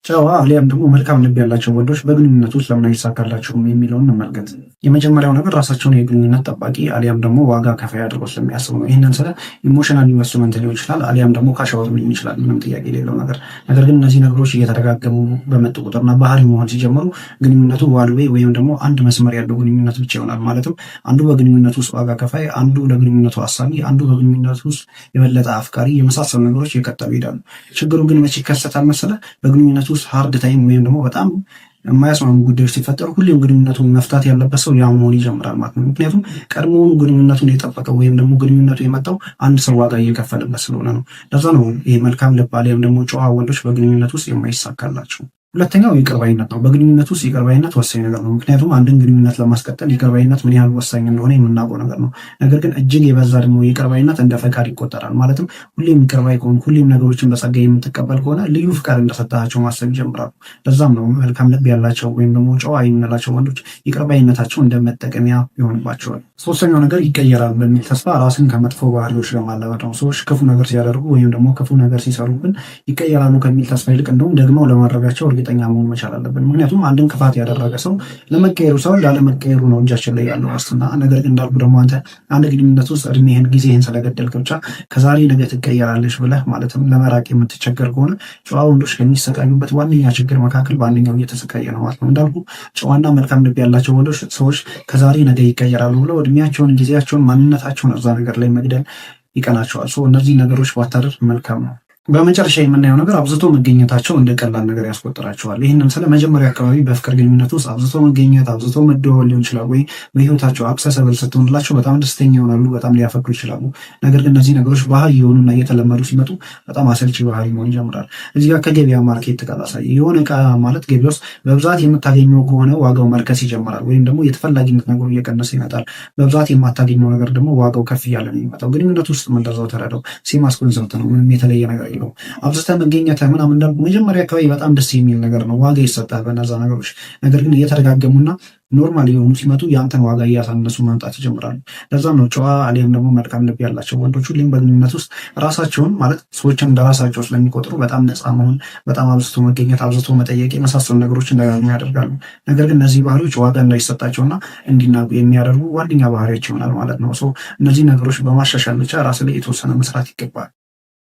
ጨዋ አሊያም ደግሞ መልካም ልብ ያላቸው ወንዶች በግንኙነት ውስጥ ለምን አይሳካላቸውም የሚለውን እንመልከት። የመጀመሪያው ነገር ራሳቸውን የግንኙነት ጠባቂ አሊያም ደግሞ ዋጋ ከፋይ አድርገው ስለሚያስቡ ነው። ይህንን ስለ emotional investment ሊሆን ይችላል፣ አሊያም ደግሞ cash out ሊሆን ይችላል። ምንም ጥያቄ የሌለው ነገር። ነገር ግን እነዚህ ነገሮች እየተደጋገሙ በመጡ ቁጥርና ባህሪ መሆን ሲጀምሩ ግንኙነቱ one way ወይም ደግሞ አንድ መስመር ያለው ግንኙነት ብቻ ይሆናል። ማለትም አንዱ በግንኙነቱ ውስጥ ዋጋ ከፋይ፣ አንዱ ለግንኙነቱ አሳቢ፣ አንዱ በግንኙነቱ ውስጥ የበለጠ አፍቃሪ የመሳሰሉ ነገሮች እየቀጠሉ ይሄዳሉ። ችግሩ ግን መቼ ይከሰታል መሰለህ? በግንኙነቱ ውስጥ hard time ወይም ደግሞ በጣም የማያስማሙ ጉዳዮች ሲፈጠሩ ሁሌም ግንኙነቱን መፍታት ያለበት ሰው ያ መሆን ይጀምራል ማለት ነው። ምክንያቱም ቀድሞውኑ ግንኙነቱን የጠበቀው ወይም ደግሞ ግንኙነቱ የመጣው አንድ ሰው ዋጋ እየከፈለበት ስለሆነ ነው። ለዛ ነው ይህ መልካም ልብ አሊያም ደግሞ ጨዋ ወንዶች በግንኙነት ውስጥ የማይሳካላቸው። ሁለተኛው ይቅር ባይነት ነው። በግንኙነት ውስጥ ይቅር ባይነት ወሳኝ ነገር ነው። ምክንያቱም አንድን ግንኙነት ለማስቀጠል ይቅር ባይነት ምን ያህል ወሳኝ እንደሆነ የምናውቀው ነገር ነው። ነገር ግን እጅግ የበዛ ደግሞ ይቅር ባይነት እንደ ፈቃድ ይቆጠራል። ማለትም ሁሌም ይቅር ባይ ከሆንክ፣ ሁሌም ነገሮችን በጸጋ የምትቀበል ከሆነ ልዩ ፍቃድ እንደሰጣቸው ማሰብ ይጀምራሉ። ለዛም ነው መልካም ልብ ያላቸው ወይም ደግሞ ጨዋ የምንላቸው ወንዶች ይቅር ባይነታቸው እንደ መጠቀሚያ ይሆንባቸዋል። ሶስተኛው ነገር ይቀየራል በሚል ተስፋ ራስን ከመጥፎ ባህሪዎች ለማላመድ ነው። ሰዎች ክፉ ነገር ሲያደርጉ ወይም ደግሞ ክፉ ነገር ሲሰሩብን ይቀየራሉ ከሚል ተስፋ ይልቅ እንደውም ደግመው ለማድረጋቸው እርግጠኛ መሆን መቻል አለብን። ምክንያቱም አንድን ክፋት ያደረገ ሰው ለመቀየሩ ሳይሆን ላለመቀየሩ ነው እጃችን ላይ ያለው ዋስትና። ነገር ግን እንዳልኩ ደግሞ አንተ አንድ ግንኙነት ውስጥ እድሜህን ጊዜህን ስለገደልክ ብቻ ከዛሬ ነገ ትቀየራለች ብለህ ማለትም ለመራቅ የምትቸገር ከሆነ ጨዋ ወንዶች ከሚሰቃዩበት ዋነኛ ችግር መካከል በአንደኛው እየተሰቃየ ነው ማለት ነው። እንዳልኩ ጨዋና መልካም ልብ ያላቸው ወንዶች ሰዎች ከዛሬ ነገ ይቀየራሉ ብለው እድሜያቸውን፣ ጊዜያቸውን፣ ማንነታቸውን እዛ ነገር ላይ መግደል ይቀናቸዋል። እነዚህ ነገሮች ባታደርግ መልካም ነው። በመጨረሻ የምናየው ነገር አብዝቶ መገኘታቸው እንደ ቀላል ነገር ያስቆጥራቸዋል። ይህንን ስለ መጀመሪያ አካባቢ በፍቅር ግንኙነት ውስጥ አብዝቶ መገኘት፣ አብዝቶ መደወል ሊሆን ይችላል፣ ወይ በህይወታቸው accessible ስትሆንላቸው በጣም ደስተኛ ይሆናሉ፣ በጣም ሊያፈቅሩ ይችላሉ። ነገር ግን እነዚህ ነገሮች ባህሪ የሆኑና እየተለመዱ ሲመጡ በጣም አሰልቺ ባህሪ መሆን ይጀምራል። እዚህ ጋር ከገበያ market ጋር ላሳይ። የሆነ እቃ ማለት ገበያ ውስጥ በብዛት የምታገኘው ከሆነ ዋጋው መርከስ ይጀምራል፣ ወይም ደግሞ የተፈላጊነት ነገሩ እየቀነሰ ይመጣል። በብዛት የማታገኘው ነገር ደግሞ ዋጋው ከፍ እያለ ነው የሚመጣው። ግንኙነት ውስጥ እንደዛው ተረዳው። Same as concept ነው፣ ምንም የተለየ ነገር የለውም። አብዝተህ መገኘትህ ምናምን እንዳልኩ መጀመሪያ አካባቢ በጣም ደስ የሚል ነገር ነው፣ ዋጋ ይሰጣል በነዛ ነገሮች። ነገር ግን እየተደጋገሙና normal የሆኑ ሲመጡ የአንተን ዋጋ እያሳነሱ መምጣት ይጀምራሉ። ለዛም ነው ጨዋ አሊያም ደግሞ መልካም ልብ ያላቸው ወንዶች ሁሌም በግንኙነት ውስጥ ራሳቸውን ማለት ሰዎችን እንደራሳቸው ስለሚቆጥሩ በጣም ነፃ መሆን፣ በጣም አብዝቶ መገኘት፣ አብዝቶ መጠየቅ የመሳሰሉ ነገሮች ደጋግመው ያደርጋሉ። ነገር ግን እነዚህ ባህሪዎች ዋጋ እንዳይሰጣቸውና እንዲናቁ የሚያደርጉ ዋነኛ ባህሪዎች ይሆናል ማለት ነው። እነዚህ ነገሮች በማሻሻል ብቻ ራስ ላይ የተወሰነ መስራት ይገባል።